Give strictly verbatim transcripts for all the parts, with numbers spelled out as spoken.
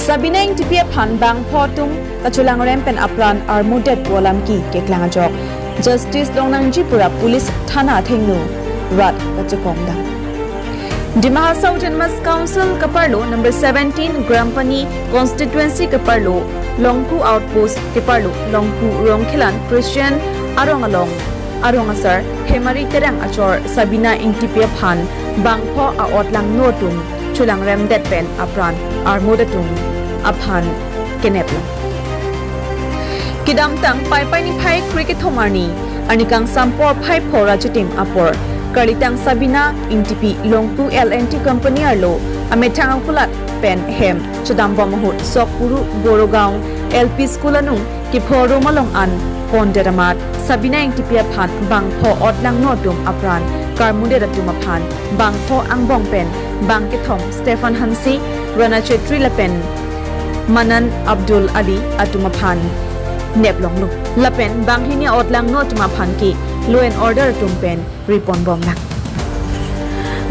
Sabina Ingtipi aphan bangpho atum kachelangrem pen apran armudet pu alam ke keklang ajok. Justice longnangji pura police thana athengno rat kachekong dam. Dima Hasao Autonomous Council kaparlo number seventeen Gram Pani constituency kaparlo Longku outpost kaparlo Longku Rongkhelan Christian arong along arong asar Hemari Terang achor Sabina Ingtipi aphan bangpho a-otlangno atum chelangremdet pen apran armut atum aphan kenep lo. Kedamtang Paipai niphai krekethom arni, arni kangsam porphai phor achitim apor, karlitang Sabina Ingtipi Longku L and T Company arlo amethang akulat pen hem chodambom ahut Sokpuru Borogaon L P School anung kepho room along an pondet amat Sabina Ingtipi aphan bangpho otlangno atum apran karmudet atum aphan bangpho angbong pen bangkethom Stephen Hanse, Rana Chetri lapen Manan Abdul Ali atum aphan neplonglo. Lapen banghini otlangno atum aphan ke law and order atum pen riponbom nang.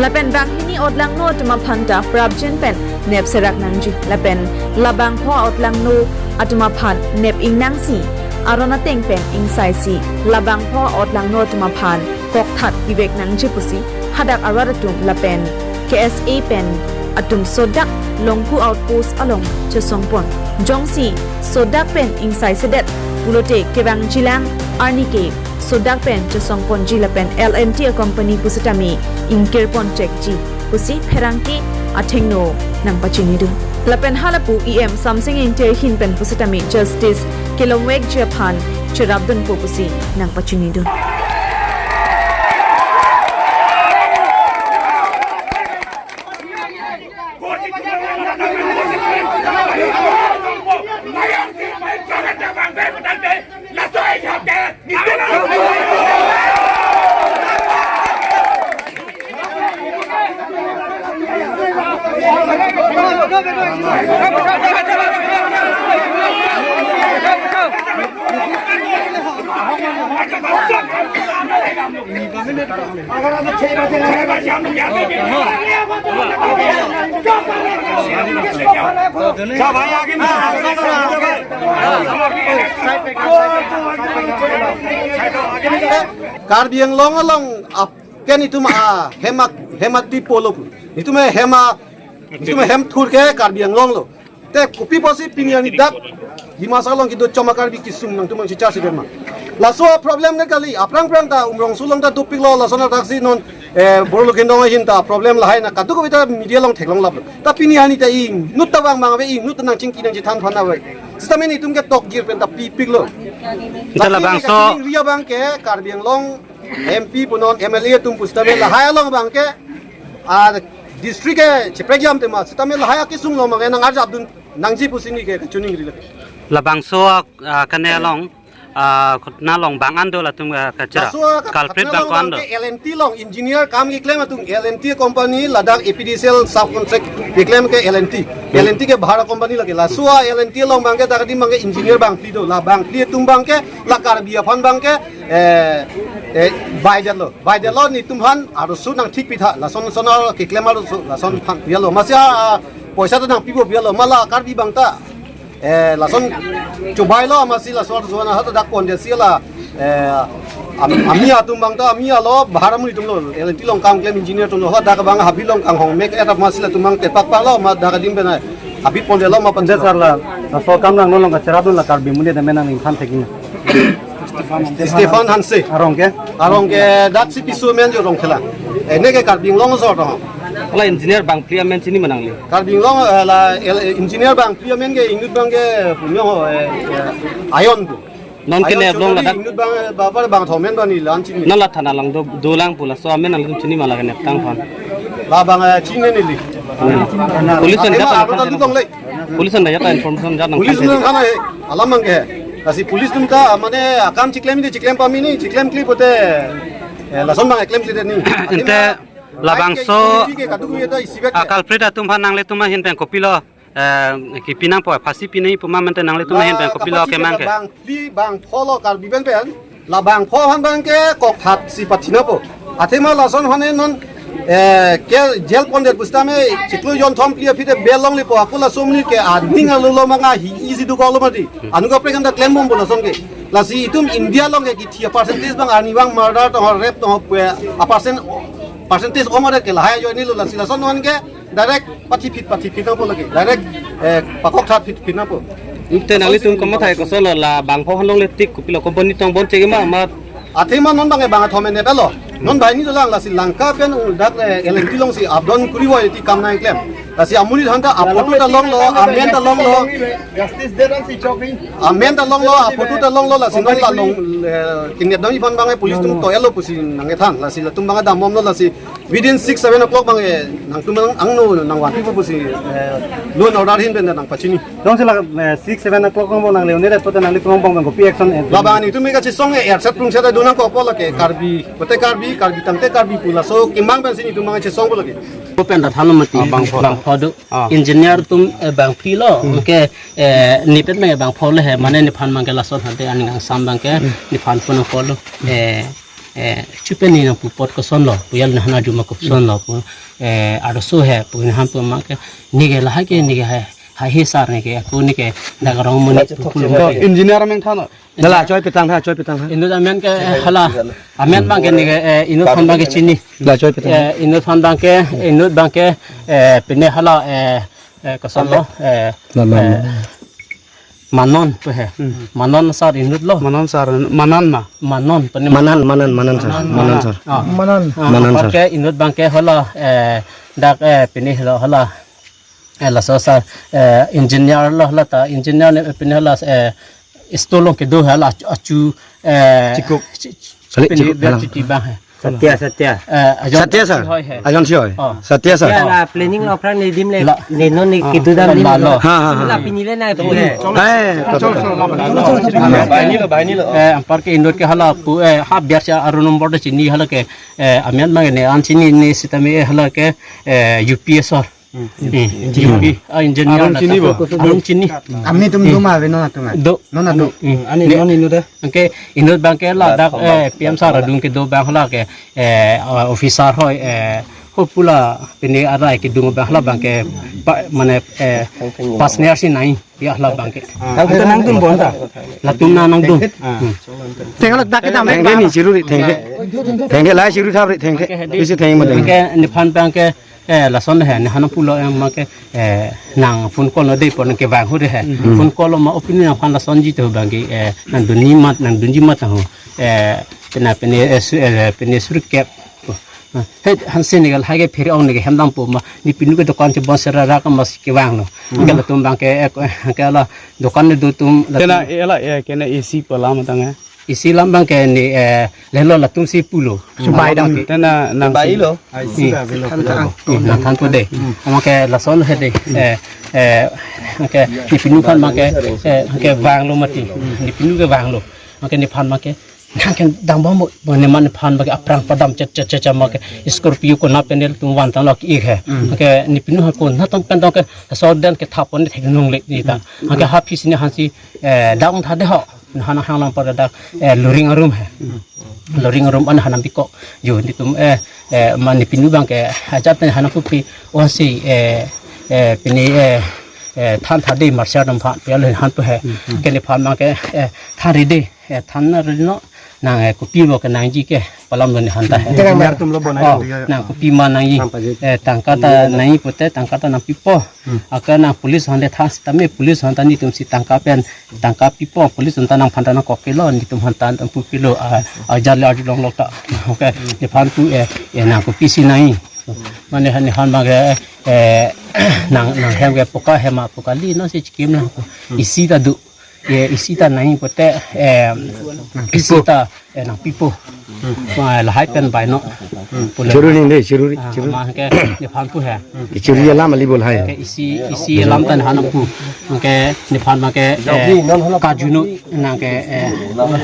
Lapen banghini otlangno atum aphan ta prapjin pen nepserak nangji. Lapen labangpho otlangno atum aphan nep ingnangsi aron ateng pen ingsaisi labangpho otlangno atum aphan kokthat pivek nangji pusi hadak arat atum lapen K S A pen atum sodak Longku outpost along chesongpon. Jongsi sodak pen ingsaisedet pulote kevangjilang arni ke sodak pen chesongponji lapen L and T company pusitame ingkirpon chekji pusi pherangke athengno nangpachinidun. Lapen halapu E M Samsing Ingti ahin pen pusitame Justice kelongvekji aphan cherapdunpo pusi nangpachinidun. Karbi Anglong along ap-, ken itum a hem a, hem a tipo lo pu. Itum hem a, itum hem thur ke Karbi Anglong lo. Te kopi pusi pini arni dak Dima Hasao along kedo choma Karbi kesung nangtum nangchechar si dema. Laso a problem ne kali, aphrang phrang ta Umrongso along ta dopiklo, lason ataksi non, eh, Borolokhindong ahin ta problem lahai na kadokave ta media along theklong laplo. Ta pini arni ta ingnut ta vang vang ave, ingnut ta nangchingki nangchethan phan ave. Sitame netum ke tokjir pen ta pipiklo. Ita labangso. Ri abang ke Karbi Anglong M P punon M L A atum pusitame lahai along abang ke, ah, district ke cheprekjam tema sitame lahai akesung along abang ke nang-arjapdun nangji pusi neli ke kachiningri lake. Labangso, ah, kane along, ah, khutna along bang an do latum, ah, kachira. Laso a culprit khutna bang along ko-an do? Ke L and T along engineer kam keklem atum L and T company ladak A P D C L subcontract keklem ke L and T. Hmm. L and T ke bahar company lake. Laso a L and T along abang ke dak adim abang ke engineer bangphli do. La bangphli atum abang ke la Karbi aphan abang ke, eh, eh, baidetlo. Baidetlo netum aphan arloso nangthik pitha. Lason son keklem arloso, lason aphan pilo. Amatsi a, ah, poisa ta nangpipo pilo. Ma la Karbi abang ta, eh, lason chobailo amatsi lason son ahut dak kondesi la, eh, am-, ami atum abang ta, ami alo bahar amonit atum lo, L and T along kam klem engineer atum lo, dak abang habit along kanghong mek et amatsi latum abang tepak paklo, ma dak adim pen ai habit pondetlo ma pande sar la, laso akam nang non along kacherapdun la Karbi amonit amen nangthan thekji. Stephen Hanse. Arong ke? Arong ke dak si piso amen jo Rongkhela. Ene ke Karbi Anglong asor to. La engineer bangphli amen chini ma nangli? Karbi Anglong, eh, la el-, engineer bangphli amen ke ingnut abang ke punyo ho, eh, eh, ayon pu. Non ke ayon neplong chonori ladak. Ingnut abang, eh, ba, ba, bangthom amen abang neli la-an chini. Non la thana along do, dolang pu laso amen nangtum chini ma la keneptang aphan? Labang, eh, chini neli. Hmm. Police an athema jat aro ta nangthan dudong le. Police an ta jat information jat nang police kan nang thana he, alam abang ke. Lasi police atum ta, mane, akam chiklem de chiklem pameme, chiklem kli pote, eh, lason abang chiklem kli de ni. Ante labangso, ke, ke, kaduk ke ta isi bek a ke. Culprit atum aphan nanglitum ahin pen kopilo, eh, kipi nangpo, phasi pi nangji pu ma ante nanglitum ahin pen kopilo kemang ke? Bangphli bangpho lo Karbi pen pen. Labangpho aphan abang ke kokthat si pathi nangpo. Athema lason aphan non Eh, ke jail pondet pusitame chiklo jonthom phli aphi te bail longle po, ako laso amonit ke aning alolo manga hi easy do kolo mati. Anung kaprek anta klem bompo lason ke. Lasi itum India along ke kithi a percentage abang arnivang murder tong rape tong pue a percent percentage ong ore ke lahai ajoinelo, lasi lason non ke direct pathi phit pathi phit nangpo lake. Direct, eh, pakok that phit phit nangpo. Te nanglitum komat hai koson lo, la bangpho hanlongle tik kopilo, company tongbom chegi ma ma. Athema non bang bang athom ne pelo. Non banghini dolang, lasi Lanka pen dak, eh, L N T alongsi up down kuri voi ti kam nangklem. Lasi amonit aphanta aphoto ta longlo, amen ta longlo. Justice dedan si chokri. Amen ta longlo, aphoto ta longlo, lasi non la long, eh, kinep dam iphan bang police atum to elo pusi nangkethan, lasi latum bang dambomlo, lasi within six seven o'clock bang, eh, nangtum bang angno nangvanpipo pusi, eh, law and order ahin pen nangpachini. Jongsi la, eh, six seven o'clock bang nangle un'e ret pote nangli krong bang bang kopi action, eh, labang nelitum ke kachesong, eh, erset prungset do nangkokpo lake Karbi, pote Karbi, Karbi tangte Karbi pu laso kimang pensi nelitum bang chesongpo lake. Open da thalo mati. Ah, bangpho. Bangpho do. Ah. Engineer atum, eh, bangphli lo. Hmm. Ke, eh, nepet me bangpho le he, mane nephan bang ke lason hande aning angsam bang ke, hmm, nephan pun nangkoklo. Eh, eh, chupe ne nangpu apot koson lo, pu yal nahana juma koson lo, pu, eh, arloso he, pu nephan pu ma ke, ne ke lahai ke, ne ke hai, hai he sar ne ke, ako ne ke, dak rong amonit pu pulo. To, engineer ameng than lo. Dala, choi petang tha, choi petang tha. Inut amen ke, hala, amen bang ke ne ke, eh, inut aphan bang ke chini. La choi petang. Eh, inut aphan bang ke, inut bang ke, eh, pine hala, eh, eh, koson lo, eh, la, la, eh, la. Manon pu he. Hmm. Manon sar inut lo. Manon sar, Manan ma? Manon, pine Manan, Manan, Manan sar. Manan. Manan sar. Ah. Manan. Ah, Manan apar sar. Ke inut bang ke hala, eh, dak, eh, pine hala, hala. Eh, laso sar, eh, engineer lo, hala ta engineer ne pine hala, eh, stolong kedo hala achu, achu, eh, chikuk. Chi-, chi-, balik pine chikuk dak hala. Chiti bang he. Satya, Satya. Eh, ajon Satya sir. Si hoi he. Ajon si hoi. Oh. Satya sir. Ya, la planning lo, aphrang nedim le, la, ne non ne, ah, kedo dam la, le la lo. Ha, ha, ha. La pini le na pini. Eh, to, to, to. Bahini lo, bahini lo. Eh, anpar ke inut ke hala pu, eh, ha biar cha aru nombor de chini hala ke, eh, amen bang ne an chini ne sitame, eh, hala ke, eh, U P S sir. Hmm. Hmm. Engineer. U P, ah, engineer. Arun chini bo? Arun chini. Amni atum do ma ave non atum? Do. Non atum. Hmm. Ani ne non inut de. Anke inut bang ke la dak, eh, P M sar adung kedo bang hala ke, eh, officer hoi, eh, ho pu la pine arai kedung bang hala bang ke pa, mane, eh, partner si nai ya hala bang ke. Ah, anta nangdun bo anta? Latum na nangdun. Ah. Hmm. Tengke la dak ke dam. Tengke ni chiru ri, tengke. Tengke la chiru thap ri, tengke. Anke hedi. Isi tengke ma tengke. Anke nephan bang ke, eh, lason he, nephan pulo yang ma ke, eh, nang phone call lo de pon ke bang hu de he. Hmm. Phone call lo ma opinion nephan lasonji to bang ke, eh, nangdunji mat, nangdunji mat ho. Eh, pine, pine, eh, su-, eh, pine suri kep. Ah, he, hanse ne gal hai ke phere ong ne ke hem dampo ma, ne pinu ke dukan che bon sera ra ka mas kevang lo. Hmm. Ke latum bang ke, eh, ke la dukan ne do atum la. Kena, eh, la, eh, kena A C pu alam tang, eh. A C alam bang ke ne, eh, lelo latum si pulo. Subai dam. Tena nang bai lo. Hmm. Hmm, nangthanpo de. Hmm. Ama ke lason he de. Eh, eh, ke ne pinu aphan bang ke, eh, ke vanglo mati. Ne pinu ke vanglo. Anke nephan bang ke nang ke dambom bo, bo ne ma nephan bang ke aphrang padam chet chet chet chet ma ke Scorpio konat pen nelitum van tang lo ki ik he. Hmm. Anke ne pinu ha konat tong pen tong ke so den ke thap pon ne thek nung le ne ta. Hmm. Anke ha phisi ne hansi, eh, dang tha de ho. Nephan hang lang par dak, eh, luring arum he. Hmm. Luring arum an hanam biko. Jo netum, eh, eh, ma ne pinu bang ke ajat ne hanam pupi onsi, eh, eh, pine, eh, eh, than tha de marsiar dam phan pia le han pu he. Hmm. Ke nephan bang ke, eh, than ri de. Eh, than na ri no, nang, eh, kopi bo ke nangji ke, pu alam lo nephan ta he. Engineer atum lo bonai. Oh, lo ya. Nang kopi ma nangji. Nang paji. Eh, tangka ta nangji pote, tangka ta nangpipo. Hmm. Aka nang police hande than sitame, police hande netum si tangka pen, tangka pipo, police hande nangphan ta nangkok ke lo, netum aphan ta nangpu pilo, ah, ah, jar le arjulong lo ta. Okay, nephan pu, eh, eh, nang kopi si nangji. Mane nephan bang ke, eh, nang, nang hem ke poka hem ma poka li no si chikim la. Hmm. A C ta do. Ye A C ta nangji pote, eh, A C ta, eh, nangpipo. Hmm. Wah, lahai pen bai no. Hmm. Pu le. Chiru ning de, chiru ri, ah, chiru. Ma ke nephan pu he. Chiru ye lam ali bol hai. Ke A C, A C lam ta nephan pu. Ke nephan ma ke, eh, kajuno nang ke, eh,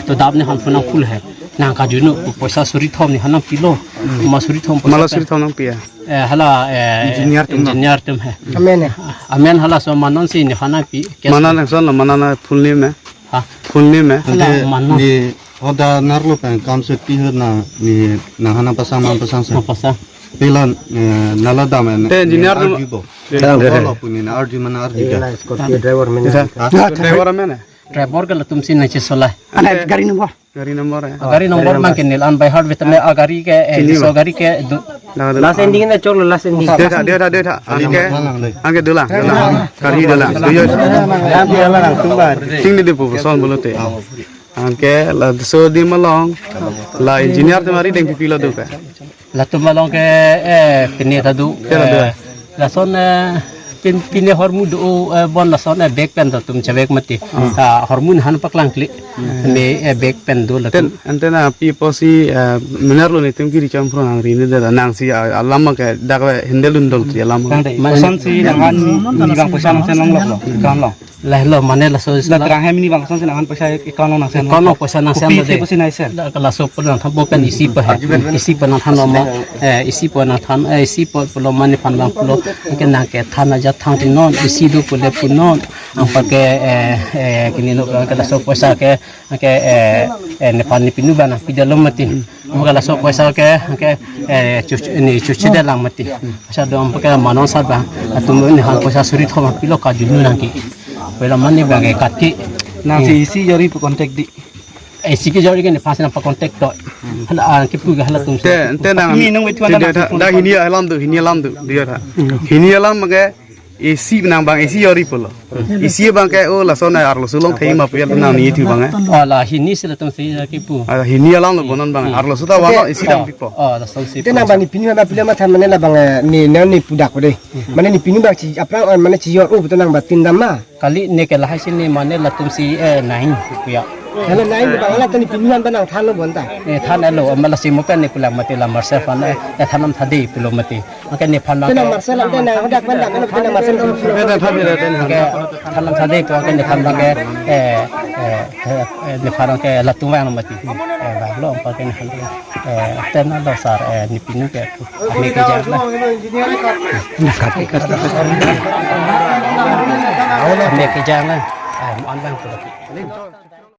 to dap nephan pu nangpu le he. Nang kajuno poisa suri thom nephan nangpilo. Hmm. Ma suri thom poisa. Ma la suri thom nangpi ya. Eh, hala, eh, engineer atum no? Engineer atum he. Amen he. Amen hala so Manon si nephan nangpi. Manan nang son lo, Manan na full name he? Ha? Full name he? Hala ante Manon. Ne order narlo pen kam se pi hut na ne nang hanam pasang, nang pasang se. Nang pasang. Pilan, eh, nala dam en. Te engineer tu arjubo. Te engineer. Bolo puni na arju mana arju. Ila ka. Scorpio driver mene. Ita. Ha? Driver mene. Driver ke latum si nangchesolai. Ana gari number. Gari number, eh. Gari number nangke neli an by heart vet me, a gari ke, eh, chini so ba. Gari ke du. Last ending na cholo, last ending. Dei tha, dei tha, dei tha. Anke, anke dolang, dolang. Gari dolang. Duyo. Yang dia lah langsung ba. Sing di depo son bolote. Anke laso adim along la engineer atum ari deng pipilo do ke. Latum along ke, eh, pine ta do, eh, lason, eh, pin-, pine hormu do, eh, bon lason, eh, bag pen ta tum chavek mati. Ah, hormu han paklangkle. Me, eh, bag pen do latum. Ten, anten api pusi, eh, mener lo netum kiri cham phro nang rini de nangsi, ah, alam ke dak handle undol ti alam. Lason si nanghan ni bang poisa nangsen longlok lo, kan lo. Lahelo mane laso la terang hem ni bangson si nanghan poisa account nangsen. Account poisa nangsen. Kopi lo de. Poisa nangsen. La, laso pu nangthan bo pen isi pu he. Isi pu nangthan lo ma, eh, isi pu nangthan, eh, isi pu pulo ma nephan bang pulo. Ke nangkethan aja than ti non, isi do pule pu non. Anparke, eh, eh, kini no ke laso poisa ke, ke, eh, eh, nephan nepinu bang nangpidetlo mati. Mo ke laso poisa ke, ke, eh, chu-, chu-, ni chuchi de lang mati. Poisa do am ke manon sar ba. Atum ni han poisa suri thom pilo kajunu nangke. Pela mane bang ke kati. Nangsi isi jori pu contact di. Isi ke jori ke nephan si nangpa contact to. Hala, ah, kipu ke halatum si. Te, te nang. Ini nung itu te, ada te, langsung. Dah hini alam tu, hini alam tu, dia dah. Hini alam ke isi nang bang isi jori pulo. Isi bang ke, oh, lason arloso along thei ma pu ya nang ni itu bang, eh. Oh, la hini si latum si kipu. Ah, hini alam lo bonon bang. Arloso ta wano isi dam pipo. Oh, lason si. Te nang bang nepinu ba pila matha mane la bang, eh, ni nang ni pudak ko de. Mane nepinu bang si aphrang, oh, mane si jor, oh, betul nang batin dam ma. Kali ne ke lahai si ne mane latum si, eh, naing pu ya. Hala naing bang latum nepinu an ba nangthan lo bonta. Eh, than lo, amala si mo pen ne pulang mati la Marcel aphan, eh, eh, thanam thade pulo mati. Anke nephan bang. Te nang Marcel ante nang hodak pen dam, ante nang Marcel. Ke thanam thade pu anke nephan bang ke, eh, eh, eh, eh, nephan ke latum vang mati. Eh, bang lo anparke nephan ke. Eh, tena do sar, eh, nepinu ke. Ame kejang na. Ame kejang na. Eh, mo an bang pulo.